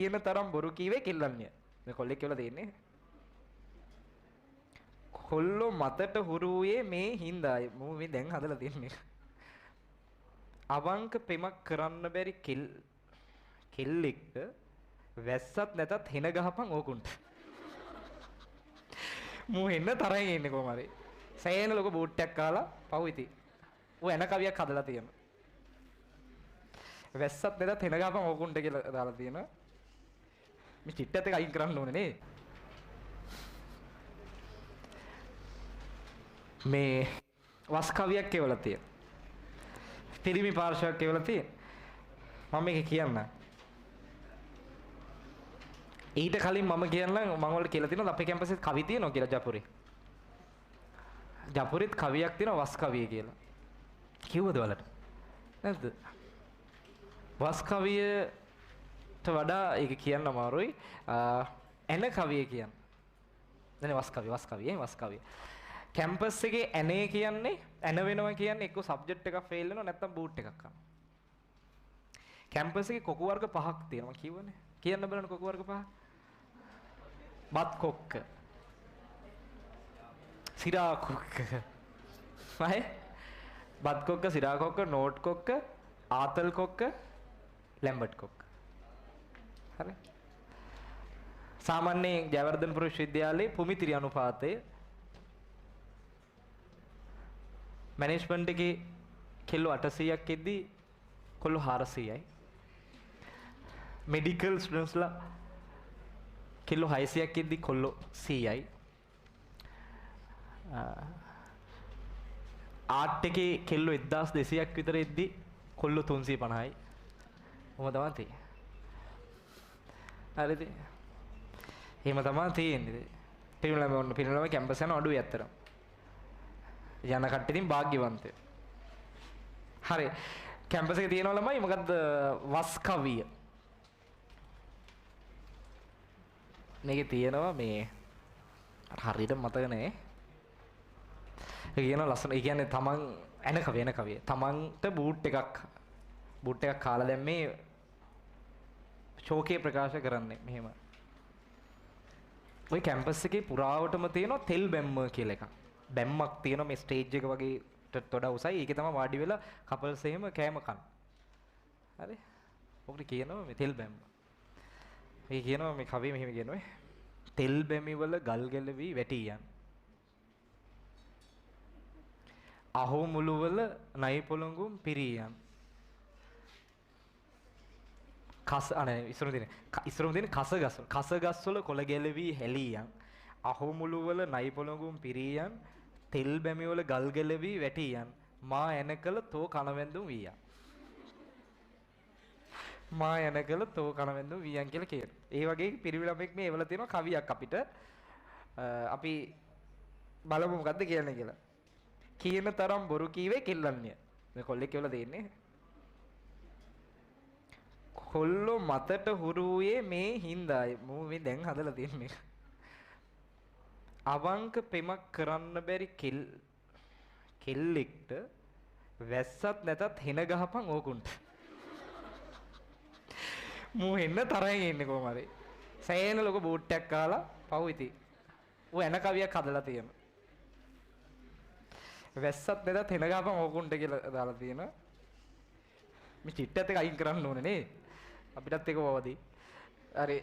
කියන තරම් බොරු කීවේ කෙල්ලන්ය. මේ කොල්ලෙක් කියලා තියෙන්නේ. කොල්ලෝ මතට හුරු වූයේ මේ හින්දායි. මූ මේ දැන් හදලා තියෙන්නේ. අවංක පෙමක් කරන්න බැරි කෙල්ලෙක්ට වැස්සත් නැතත් හෙන ගහපන් ඕකුන්ට. මූ හෙන්න තරහින් ඉන්නේ කොහොම හරි. සෑහෙන ලොකු බූට් එකක් කාලා පව් ඉතින්. ඌ එන කවියක් හදලා තියෙනවා. වැස්සත් නැතත් හෙන ගහපන් ඕකුන්ට කියලා දාලා තියෙනවා. මේ චිට්ටත් එක අයින් කරන්න ඕනේ නේ. මේ වස් කවියක් කියවලා තියෙනවා. පිරිමි පාර්ශවයක් කියවලා තියෙනවා. මම මේක කියන්නම්. ඊට කලින් මම කියන්නම් මම ඔයාලට කියලා තියෙනවා අපේ කැම්පස් එකේ කවි තියෙනවා කියලා ජපුරේ. ජපුරෙත් කවියක් තියෙනවා වස් කවිය කියලා. කිව්වද ඔයාලට? නැද්ද? වස් කවියට වඩා ඒක කියන්න අමාරුයි. ඇන කවිය කියන්න. නෑ වස් කවිය වස් කවිය වස් කවිය. කැම්පස් එකේ ඇනේ කියන්නේ ඇන වෙනවා කියන්නේ එක්ක සබ්ජෙක්ට් එකක් ෆේල් වෙනවා නැත්නම් බූට් එකක් කනවා. කැම්පස් එකේ කොකු වර්ග පහක් තියෙනවා කිව්වනේ. කියන්න බලන්න කොකු වර්ග පහ. බත් කොක්ක. සිරා කොක්ක. හරි? බත් කොක්ක, සිරා කොක්ක, නෝට් කොක්ක, ආතල් කොක්ක, ලැම්බර්ට් කොක්ක. හරි? සාමාන්‍යයෙන් ජයවර්ධනපුර විශ්වවිද්‍යාලයේ පුමිතිරි අනුපාතය මැනේජ්මන්ට් එකේ කෙල්ලෝ 800ක් එද්දි කොල්ලෝ 400යි. මෙඩිකල් ස්ටුඩන්ට්ස්ලා කෙල්ලෝ 600ක් එද්දි කොල්ලෝ 100යි. ආර්ට් එකේ කෙල්ලෝ 1200ක් විතර එද්දි කොල්ලෝ 350යි. ඔහොම තමයි තියෙන්නේ. හරිද? එහෙම තමයි තියෙන්නේ. පිරිමි ළමයි ඔන්න පිරිමි ළමයි කැම්පස් යන අඩුයි ඇත්තටම. යන කට්ටිය ඉතින් භාග්‍යවන්තයෝ. හරි. කැම්පස් එකේ තියෙනවා ළමයි මොකද්ද වස් කවිය. මේකේ තියෙනවා මේ හරියට මතක නෑ. ඒ කියනවා ලස්සන. ඒ කියන්නේ තමන් ඇන කවිය එන කවිය. තමන්ට බූට් එකක් කාලා දැන් මේ ශෝකය ප්‍රකාශ කරන්නේ මෙහෙම. ඔය කැම්පස් එකේ පුරාවටම තියෙනවා තෙල් බැම්ම කියලා එකක්. බැම්මක් තියෙනවා මේ ස්ටේජ් එක වගේ වඩා උසයි. ඒකේ තමයි වාඩි වෙලා කපල්ස් එහෙම කෑම කන. හරි? ඔකට කියනවා මේ තෙල් බැම්ම. මේ කියනවා මේ කවිය මෙහෙම කියනවා. තෙල් බැමි වල ගල් ගැලවි වැටී යන. අහෝ මුළු වල නයි පොළඟුම් පිරී යන. කස අනේ ඉස්සරම තියෙන ඉස්සරම තියෙන කස ගස් වල කස ගස් වල කොළ ගැලවි හැලී යන. අහෝ මුළු වල නයි පොළඟුම් පිරී යන. තෙල් බැමි වල ගල් ගැලවි වැටී යන. මා එනකල තෝ කනවැන්දුම් වීයන්. මා එනකල තෝ කනවැන්දුම් වීයන් කියලා කියනවා. ඒ වගේ පිරිමි ළමෙක් මේ එවල තියෙනවා කවියක් අපිට. අපි බලමු මොකද්ද කියන්නේ කියලා. කියන තරම් බොරු කීවේ කෙල්ලන්ය. මේ කොල්ලෙක් කියලා දෙන්නේ. කොල්ලෝ මතට හුරු වූයේ මේ හින්දායි. මූ මේ දැන් හදලා තියෙන්නේ. අවංක පෙමක් කරන්න බැරි කෙල්ලෙක්ට වැස්සත් නැතත් හෙන ගහපන් ඕකුන්ට. මූ හෙන්න තරහින් ඉන්නේ කොහොම හරි. සෑහෙන ලොකු බූට් එකක් කාලා පව් ඉතින්. ඌ එන කවියක් හදලා තියෙනවා. වැස්සත් නැතත් හෙන ගහපන් ඕකුන්ට කියලා දාලා තියෙනවා. මේ චිට්ටත් එක අයින් කරන්න ඕනේ නේ. අපිටත් ඒක වවදී. හරි.